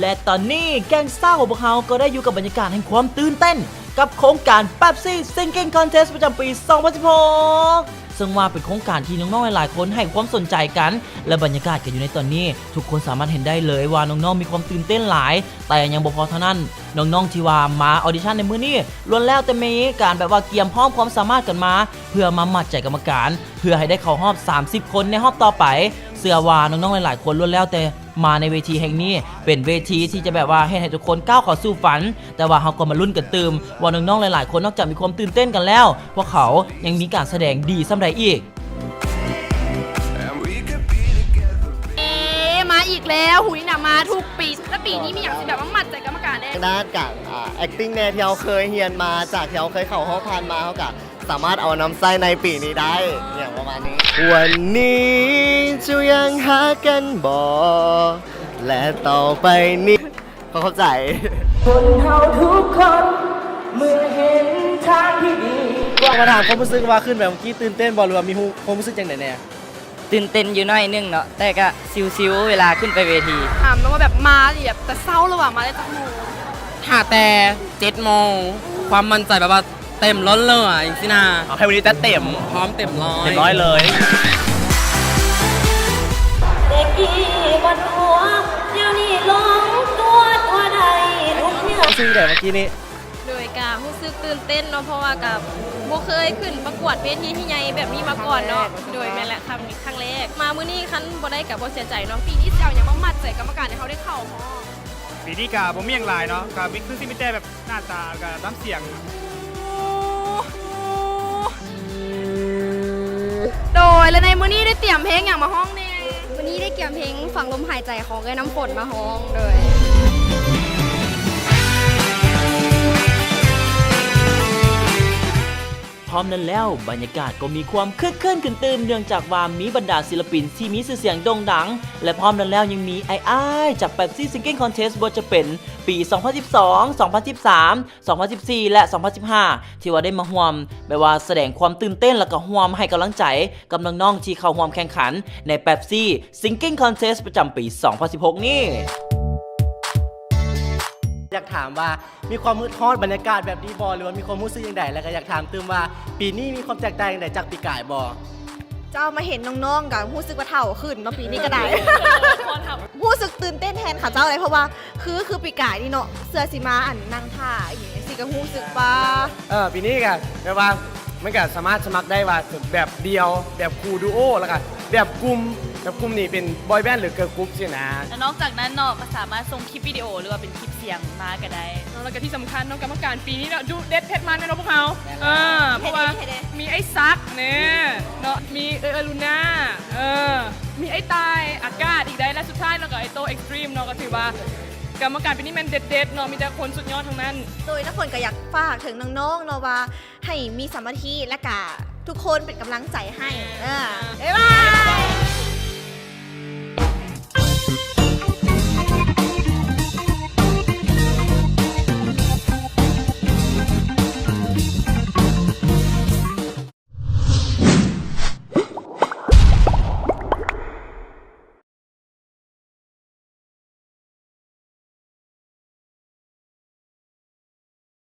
ແລະຕອນນີ້ແກ້ງຊາວຂອງພວກເຮົາກໍໄດ້ຢູ່ກັບບັນຍາກາດແຫ່ງຄວາມຕື່ນເຕັ້ນ ກັບໂຄງການ Pepsi Singing Contest ປະຈຳປີ ສອງພັນສິບຫົກ ເຊິ່ງວ່າເປັນໂຄງການທີ່ນ້ອງໆຫຼາຍໆຄົນໃຫ້ຄວາມສົນໃຈກັນ ແລະບັນຍາກາດກໍຢູ່ໃນຕອນນີ້ ທຸກຄົນສາມາດເຫັນໄດ້ເລີຍວ່ານ້ອງໆມີຄວາມຕື່ນເຕັ້ນຫຼາຍ. ແຕ່ຍັງບໍ່ພໍເທົ່ານັ້ນ, ນ້ອງໆທີ່ວ່າມາອອດິຊັນໃນມື້ນີ້ ລ້ວນແລ້ວແຕ່ມີການແບບວ່າກຽມພ້ອມຄວາມສາມາດກັນມາ ເພື່ອມາມັດໃຈກຳມະການ ເພື່ອໃຫ້ໄດ້ເຂົ້າຮອບສາມສິບຄົນໃນຮອບຕໍ່ໄປ. ເຊື່ອວ່ານ້ອງໆຫຼາຍໆຄົນລ້ວນແລ້ວແຕ່ມາໃນເວທີແຫ່ງນີ້ ເປັນເວທີທີ່ຈະແບບວ່າເຮັດໃຫ້ທຸກຄົນກ້າວເຂົ້າສູ່ຝັນ. ແຕ່ວ່າເຮົາກໍມາລຸ້ນກັນຕື່ມວ່ານ້ອງໆຫຼາຍໆຄົນນອກຈາກມີຄວາມຕື່ນເຕັ້ນກັນແລ້ວ ພວກເຂົາຍັງມີການສະແດງດີສ່ຳໃດອີກ. ເອ ມາອີກແລ້ວ ຫຸຍນະ ມາທຸກປີ ແລະປີນີ້ມີຫຍັງຊິແບບວ່າມັດໃຈກຳມະການແດ່? ທາງດ້ານການ ອ່າ acting ແດ່ ທີ່ເຮົາເຄີຍຮຽນມາ ຈາກທີ່ເຮົາເຄີຍເຂົ້າຮອບຜ່ານມາ ເຮົາກະສາມາດເອົານຳໃຊ້ໃນປີນີ້ໄດ້ ອີ່ຫຍັງປະມານນີ້. ວັນນີ້ເຈົ້າຍັງຮັກກັນບໍ່ ແລະຕໍ່ໄປນີ້ ຂໍຂອບໃຈ. ຄົນເຮົາທຸກຄົນເມື່ອເຫັນທາງທີ່ດີກວ່າ. ມາຖາມຄວາມຮູ້ສຶກວ່າຂຶ້ນໄປເມື່ອກີ້ ຕື່ນເຕັ້ນບໍ່ ຫຼືວ່າມີຮູ້ ຄວາມຮູ້ສຶກຈັ່ງໃດແດ່? ຕື່ນເຕັ້ນຢູ່ໜ້ອຍໜຶ່ງເນາະ ແຕ່ກະຊິວໆເວລາຂຶ້ນໄປເວທີ. ຖາມແບບວ່າແບບມາແບບແຕ່ເຊົ້າແລ້ວຫວາ ມາແຕ່ຈັກໂມງ? ຖ້າແຕ່ເຈັດໂມງ ຄວາມໝັ້ນໃຈແບບວ່າເຕັມລົ້ນເລີຍຈັ່ງຊີ້ນະ. ເອົາໃຫ້ມື້ນີ້ຈັດເຕັມ ພ້ອມເຕັມຮ້ອຍ ເຕັມຮ້ອຍເລີຍ. ແຕ່ກີ້ບໍ່ຕົວະ ດຽວນີ້ລົງຕົວະ ຕົວະໄດ້ທຸກເມື່ອ. ຮູ້ສຶກແບບເມື່ອກີ້ນີ້ ໂດຍກະຮູ້ສຶກຕື່ນເຕັ້ນເນາະ ເພາະວ່າກະບໍ່ເຄີຍຂຶ້ນປະກວດເວທີທີ່ໃຫຍ່ແບບນີ້ມາກ່ອນເນາະ. ໂດຍແມ່ນແຫຼະ ຄັ້ງນີ້ຄັ້ງແລກ ມາມື້ນີ້ຄັນບໍ່ໄດ້ກະບໍ່ເສຍໃຈເນາະ. ປີນີ້ຊິເອົາຫຍັງມາມັດໃຈກຳມະການໃຫ້ເຮົາໄດ້ເຂົ້າຮອບ? ປີນີ້ກະບໍ່ມີຫຍັງຫຼາຍເນາະ ກະມີ ຄືຊິມີແຕ່ແບບໜ້າຕາ ແລ້ວກະນ້ຳສຽງ. ໂດຍ ແລະໃນມື້ນີ້ໄດ້ຕຽມເພງຫຍັງມາຮ້ອງແດ່? ມື້ນີ້ໄດ້ກຽມເພງຝັງລົມຫາຍໃຈຂອງເອື້ອຍນ້ຳຝົນມາຮ້ອງ. ໂດຍ ພ້ອມນັ້ນແລ້ວ ບັນຍາກາດກໍມີຄວາມຄຶກຄື້ນຂຶ້ນຕື່ມ ເນື່ອງຈາກວ່າມີບັນດາສິລະປິນທີ່ມີຊື່ສຽງໂດ່ງດັງ ແລະພ້ອມນັ້ນແລ້ວຍັງມີອ້າຍໆຈາກ Pepsi Singing Contest ບໍ່ວ່າຈະເປັນປີ ສອງພັນສິບສອງ ສອງພັນສິບສາມ ສອງພັນສິບສີ່ ແລະ ສອງພັນສິບຫ້າ ທີ່ວ່າໄດ້ມາຮ່ວມແບບວ່າສະແດງຄວາມຕື່ນເຕັ້ນ ແລ້ວກໍຮ່ວມໃຫ້ກຳລັງໃຈກັບນ້ອງໆທີ່ເຂົ້າຮ່ວມແຂ່ງຂັນໃນ Pepsi Singing Contest ປະຈຳປີ ສອງພັນສິບຫົກນີ້. ຢາກຖາມວ່າມີຄວາມຮຶດຮອດບັນຍາກາດແບບນີ້ບໍ່ ຫຼືວ່າມີຄວາມຮູ້ສຶກຈັ່ງໃດ? ແລ້ວກໍຢາກຖາມຕື່ມວ່າປີນີ້ມີຄວາມແຕກຕ່າງຈັ່ງໃດຈາກປີກາຍບໍ່? ເຈົ້າ ມາເຫັນນ້ອງໆກະຮູ້ສຶກວ່າເຖົ້າຂຶ້ນເນາະ ປີນີ້ກະໄດ້ ຮູ້ສຶກຕື່ນເຕັ້ນແທນເຂົາເຈົ້າເລີຍ ເພາະວ່າຄື ຄືປີກາຍນີ້ເນາະ ເຊື່ອຊິມາອັນນັ່ງຖ້າອີ່ຫຍັງຈັ່ງຊີ້ກະຮູ້ສຶກວ່າ ເອີ ປີນີ້ກະແບບວ່າມັນກະສາມາດສະໝັກໄດ້ວ່າແບບດຽວ ແບບຄູ່ດູໂອ ແລ້ວກະແບບກຸ່ມ ແບບກຸ່ມນີ້ເປັນ boy band ຫຼື girl group ຊີ້ນະ. ແລ້ວນອກຈາກນັ້ນເນາະ ກະສາມາດສົ່ງຄລິບວິດີໂອ ຫຼືວ່າເປັນຄລິບສຽງມາກະໄດ້ເນາະ. ແລ້ວກະທີ່ສຳຄັນເນາະ ກຳມະການປີນີ້ເນາະ ດຸເດັດເຜັດມັນແມ່ນບໍ່ພວກເຮົາ? ເອີ ເພາະວ່າມີໄອ້ສັກແນ່ເນາະ ມີເອື້ອຍອາລຸນາ ເອີ ມີໄອ້ຕ່າຍອາກາດອີກໃດ໋ ແລະ ສຸດທ້າຍເນາະ ກະໄອ້ໂຕ້ເອັກສະຕຣີມເນາະ. ກະຖືວ່າກຳມະການປີນີ້ແມ່ນເດັດໆເນາະ ມີແຕ່ຄົນສຸດຍອດທັງນັ້ນ. ໂດຍ ນ້ຳຝົນກະຢາກຝາກເຖິງນ້ອງໆເນາະ ວ່າໃຫ້ມີສະມາທິ ແລະກະທຸກຄົນເປັນກຳລັງໃຈໃຫ້. ເອີ ບາຍບາຍ.